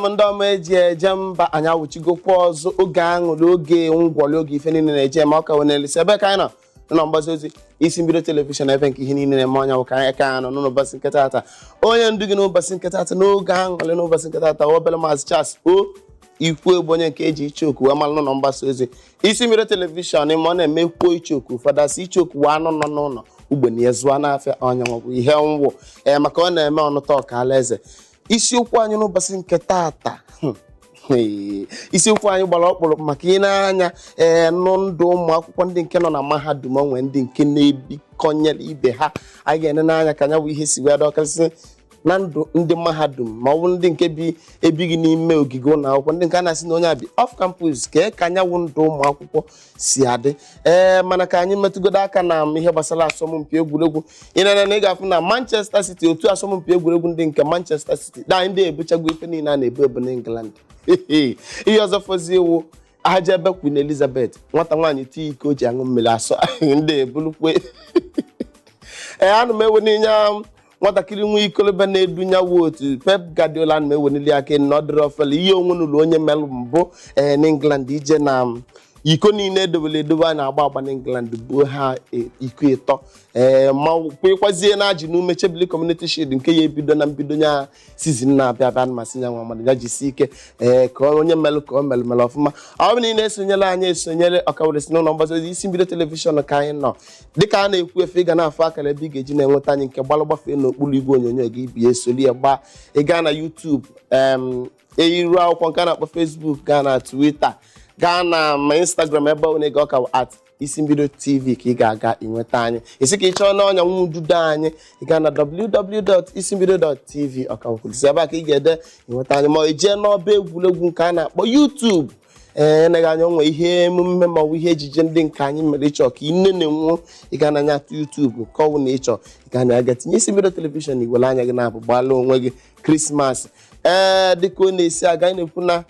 M ndị ọma eji eje mba, anyị awụchigokwa ọzọ. Oge aṅụrị, oge ngwọrị, oge ife niile na-eje eme ọka wee na-elisi ebe ka anyị nọ n'ụlọ mgbasa ozi Isi Mbido Television, ebe nke ihe niile na-eme ọnya bụ ka anyị ka nọ n'ụbọchị nke taata. Onye ndu gị n'ụbọchị nke taata, n'oge aṅụrị n'ụbọchị nke taata, obere Maazị Charles O Ikwu Egbu, onye nke eji ichoku wee malụ n'ụlọ mgbasa ozi Isi Mbido Television. Ma ọ na-emekwuo ichoku, ụfọdụ asị ichoku wee anụ nọ n'ụlọ ugbenye ya zụọ n'afịa ọnya maọbụ ihe nwụ ee, maka ọ na-eme ọnụta ọka alaeze. Isiokwu anyị n'ụbọchị nke taata, isiokwu anyị gbara ọkpụrụ maka ị na-anya ee nụ ndụ ụmụ akwụkwọ ndị nke nọ na mahadum, onwe ndị nke na-ebikọnyere ibe ha. Anyị ga-ene n'anya ka anya bụ ihe si wee dọkasị na ndụ ndị mahadum, ma ọ bụ ndị nke bi ebighị n'ime ogige ụlọ akwụkwọ, ndị nke a na-asị na onye a bi off campus, kee ka anyanwụ ndụ ụmụ akwụkwọ si adị. Ee, mana ka anyị metụgodo aka na ihe gbasara asọmpi egwuregwu. Ịnene na ị ga-afụ na Manchester City, otu asọmpi egwuregwu ndị nke Manchester City na ndị ebuchago ife niile a na-ebu ebu n'England. Ihe ọzọ fọzi iwu aja ebe Queen Elizabeth, nwata nwaanyị tii iko o ji aṅụ mmiri asọ ndị ebulukwe. Ee, ana m ewe n'inye nwatakịrị nwa ikolobịa na-edunyawu otu Pep Guardiola, ana m ewenili aka na ọ dịrị ofele ihe onwe n'ụlọ onye melụ mbụ ee n'England ije na iko niile edobere edobe a na-agba agba n'England, buo ha iko 3, ee, ma kwekwazie na ajị n'ume chebili Community Shield nke ya ebido na mbido ya season na-abịa abịa. Masị ya nwa mmadụ ya jisi ike, ee, ka onye melụ ka o melụ melụ ọfụma. Ọ bụrụ na ị na-esonyere anyị, esonyere ọkawere si n'ụlọ mgbasa ozi Isi Mbido Television ka anyị nọ. Dịka a na-ekwu efe, ị ga na-afụ akara ebe ị ga-eji na-enweta anyị nke gbalụ gbafee n'okpuru igwe onyonyo gị, bie esoli ya gbaa. Ị gaa na YouTube, eyiru akwụkwọ nke a na-akpọ Facebook, gaa na Twitter, gaa na ma Instagram, ebe ọ na-ege ọka @IsimbidoTV ka ị ga-aga inweta anyị. Isi ka ị chọọ n'ọnya nwa ududo anyị, ị gaa na www.isimbido.tv, ọkakwulisi ebe a ka ị ga-ede inweta anyị, ma ị jee n'ọba egwuregwu nke a na-akpọ YouTube. Ee, eneghị anya onwe ihe emume ma ọ bụ ihe ejije ndị nke anyị mere ịchọ ka ị nene nwuo, ị ga n'anya atụ YouTube nke ọwụ na ịchọ, ị ga na aga tinye Isi Mbido Television, iwere anya gị na-abụ gbaala onwe gị Krismas. Ee, dịka ọ na-esi aga, anyị na-ekwu na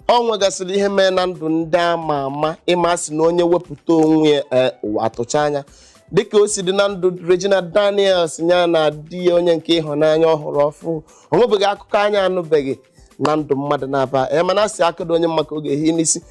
ọ nwegasịrị ihe mee na ndụ ndị ama ama. Ịma sị na onye wepụta onwe ya, ee, ụwa atụcha anya, dịka o si dị na ndụ Regina Daniels ya na di ya, onye nke ịhụnanya ọhụrụ ọfụ. O nwebeghị akụkọ anyị anụbeghị na ndụ mmadụ na-aba ee, mana asị akụdo onye maka oge ehi n'isi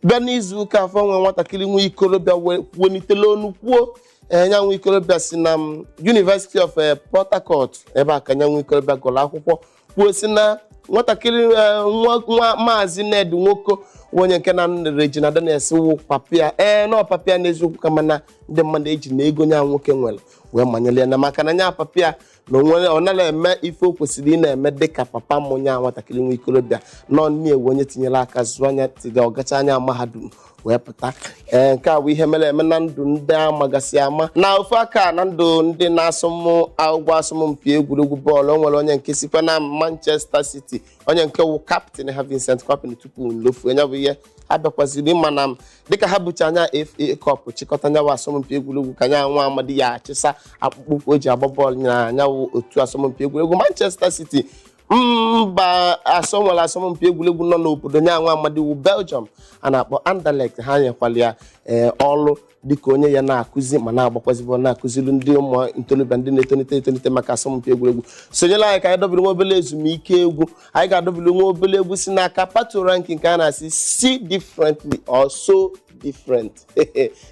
bịa. N'izu ụka afọ nwe nwatakịrị nwa ikorobịa welitela onu kwuo. Ee, nya nwa ikorobịa si na University of Port Harcourt, ebe a ka nya nwa ikorobịa gụrụ akwụkwọ, kwuo si na nwatakịrị nwa nwa Maazị Ned Nwoko, onye nke na Regina Daniels wụ papịa, ee, na ọpapịa n'eziokwu, kama na ndị mmadụ eji na ego nya nwoke nwere wee manyere ya na maka na nya papịa na onwe ọ naghị eme ife o kwesịrị ị na-eme dịka papa m. Nya nwatakịrị nwa ikorobịa nọ nne ewu onye tinyere aka zụọ anya tiri ọgacha anya mahadum wee pụta. Ee, nke a bụ ihe mere eme na ndụ ndị amagasị ama na ofu aka na ndụ ndị na-asọmụ agwọ asọmpi egwuregwu bọọlụ. O nwere onye nke sikwa na Manchester City, onye nke wụ captain ha, Vincent Kompany, tupu nlofu onye bụ ihe ha bịakwaziri ịma na dịka ha bucha anya FA Cup chịkọta nyawa asọmpi egwuregwu, ka nya nwa amadi ya achịsa akpụkpọ ụkwụ o ji agba bọọlụ na anyanwụ otu asọmpi egwuregwu Manchester City. Mba asọ nwere asọmpi egwuregwu nọ n'obodo nya nwa amadi wu Belgium a na-akpọ Anderlecht, ha nyekwara ya ee ọrụ dịka onye ya na-akụzi ma na-agbakwazi bọọlụ, na-akụziri ndị ụmụ ntorobịa, ndị na-etolite etolite maka asọmpi egwuregwu. Sonyere anyị ka anyị dobere nwa obere ezumike egwu. Anyị ga-adọbiri nwa obere egwu si n'aka Pato Ranking nke a na-asị "See Differently" or "So Different".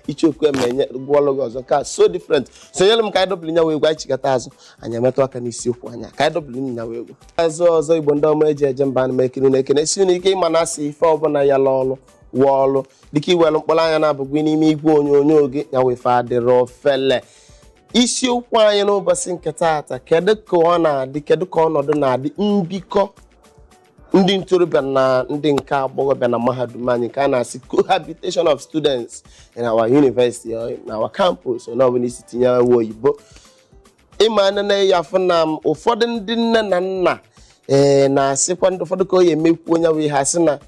Ichekwu emenye gwọọlụ gị ọzọ ka "So Different". Sonyere m ka anyị dọbiri nyawa egwu. Anyị chikọta azụ, anyị emetụ aka n'isiokwu anya. Ka anyị dọbiri nyawa egwu azụ ọzọ. Igbo ndị ọma eji eje mba, ana m ekene na ekene si n'ike. Ịma na asị ife ọbụla ya la ọlụ wụọ ọlụ, dịka iwere mkpụrụ anya na-abụgwi n'ime igwe onyonyo gị ya wefe adịrị ofele. Isiokwu anyị n'ụbọchị nke taata: kedu ka ọ na-adị, kedu ka ọnọdụ na-adị mbikọ ndị ntorobịa na ndị nke agbọghọbịa na mahadum anyị, nke a na-asị cohabitation of students in our university or in our campus, onye ọbụla isi tinye ewu oyibo. Ịma nene ya afụ na ụfọdụ ndị nne na nna ee na-asịkwa ndị ụfọdụ ka ọ ya emekwu onye bụ ihe asị na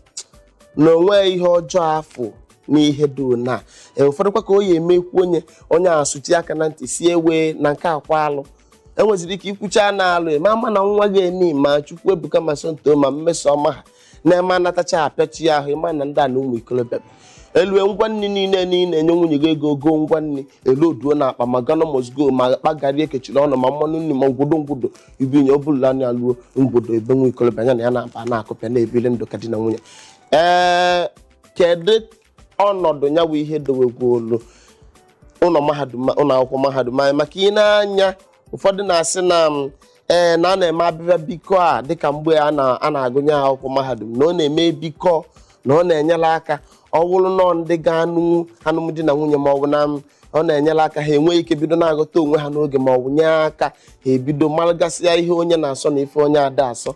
na onwe ihe ọjọọ afọ n'ihe dị na ee, ụfọdụ kwa ka ọ ya emekwu onye onye asụchi aka na ntị si ewe na nke akwa alụ. Enweziri ike ikwucha na alụ ma ama na nwa gị eni ma Chukwu ebuka ma Sonto ma mmeso ọma ha na-eme anatacha apịachi ahụ. Ịma na ndị a na ụmụ ikolobịa Elue ngwa nri niile niile enye nwunye gị ego go ngwa nri eloduo na akpa, ma Ghana must go, ma akpa garị ekechiri ọnụ, ma mmanụ nri, ma ngwodo ngwodo ibinye ọbụla anya luo ngwodo ebe nwa ikolobịa anya na ya na-aba na-akụpịa na-ebili ndụ ka di na nwunye. Ee, kedu ọnọdụ ya bụ ihe dowegwolu ụlọ mahadum, ụlọ akwụkwọ mahadum anyị? Maka ị na-anya, ụfọdụ na-asị na ee, na a na-eme abịbịa bikọ a dịka mgbe a na-agụnye akwụkwọ mahadum, na ọ na-eme bikọ, na ọ na-enyere aka ọ wụrụ nọọ ndị ga-anụnwu alụmdi na nwunye, ma ọ bụ na ọ na-enyere aka ha enwee ike bido na-aghọta onwe ha n'oge, ma ọ bụ nye aka ha ebido malụgasịa ihe onye na-asọ na ife onye ada asọ.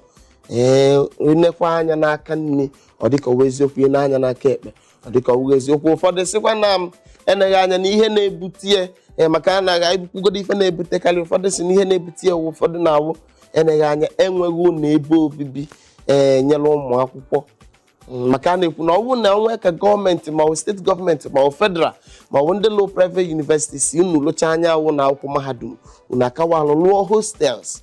Ee, nekwa anya n'aka nne, ọ dịka ọwụ eziokwu, ihe n'anya n'aka ekpe, ọ dịka ọwụ eziokwu. Ụfọdụ sịkwa na m eneghị anya na ihe na-ebute ya, ee, maka anaghị ebukwugodo ife na-ebutekarị. Ụfọdụ si na ihe na-ebute ya wụ ụfọdụ na-awụ eneghị anya enweghị ụlọ ebe obibi ee nyere ụmụ akwụkwọ. Maka a na-ekwu na ọ bụrụ na onwe ka gọọmenti, ma ọ bụ steeti gọọmenti, ma ọ bụ federal, ma ọ bụ ndị lụ private university si unu lụcha anya awụ na akwụkwọ mahadum, unu akawalụ lụọ hostels,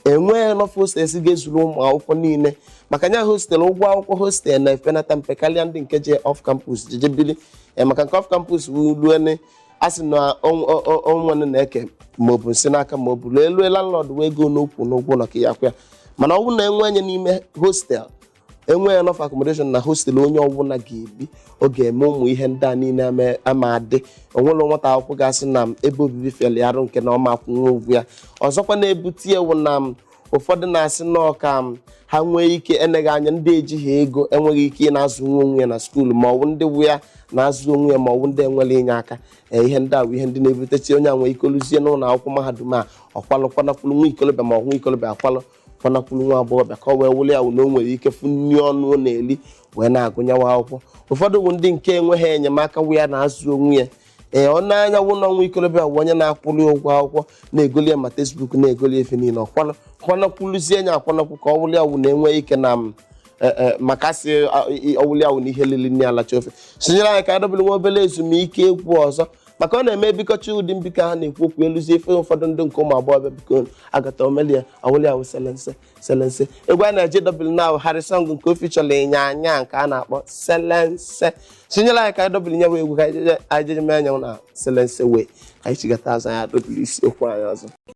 enwee enough hostels ga-ezuru ụmụ akwụkwọ niile, maka nya hostel, ụgwọ akwụkwọ hostel na-efenata mpe karịa ndị nke je off campus jeje bili. Ee, maka nke off campus ruene a sị na onwene na-eke maọbụ nsị n'aka maọbụ lue elue landlord wee go n'okwu n'ụgwọ ụlọ ka ya akwụ ya. Mana ọ bụrụ na enwe nye n'ime hostel, enwe enough accommodation na hostel onye ọbụla ga-ebi, ọ ga-eme ụmụ ihe ndị a niile ama adị onwere nwata akwụkwọ ga-asị na m ebe obibi feli arụ nke na ọma akwụnwe ụgwọ ya. Ọzọkwa na-ebute ewu na m ụfọdụ na-asị nọọ ka m ha nwee ike eneghị anya ndị ejighị ego enweghị ike ị na-azụ nwa onwe ya na school, ma ọ bụ ndị wụ ya na-azụ onwe ya, ma ọ bụ ndị enwere inye aka. Ee, ihe ndị a bụ ihe ndị na-ebutechi onye a nwee ike oluzie n'ụlọ akwụkwọ mahadum a, ọkwalụ kwanakwulu nwa ikolobịa, ma ọ nwa ikolobịa akwalụ kwanakwulu nwa agbọghọbịa, ka ọ wee wụrụ ya wụ na o nwere ike fụ nri ọnụ ọ na-eli wee na-agụnyewa akwụkwọ. Ụfọdụ bụ ndị nke enweghị enyemaka wụ ya na-azụ onwe ya. Ee, ọ na-anya wụ na nwa ikolobịa wụ onye na-akwụli ụgwọ akwụkwọ, na-egoli ya ma textbook, na-egoli efe niile, ọkwalụ kwanakwuluzie nya akwanakwu ka ọ wụrụ ya wụ na enwe ike na m maka sị ọwụli awụ na ihe lili nne alacha ofe. Sonyere anyị ka adọbere nwa obere ezumike egwu ọzọ, maka ọ na-eme ebikọcha ụdị mbikọ ha na-ekwu okwu eluzie ife ụfọdụ ndị nke ụmụ agbọghọbịa biko agata omelia awụli awụ selense selense. Egwu a na-eje dọbịrị na Harrison nke ofe chọrọ ịnya anya nke a na-akpọ selense. Sonyere anyị ka anyị dọbịrị nyewa egwu ka anyị jeje mee anya na selense wee ka anyị chigata azụ anyị adọbịrị isiokwu anyị ọzọ.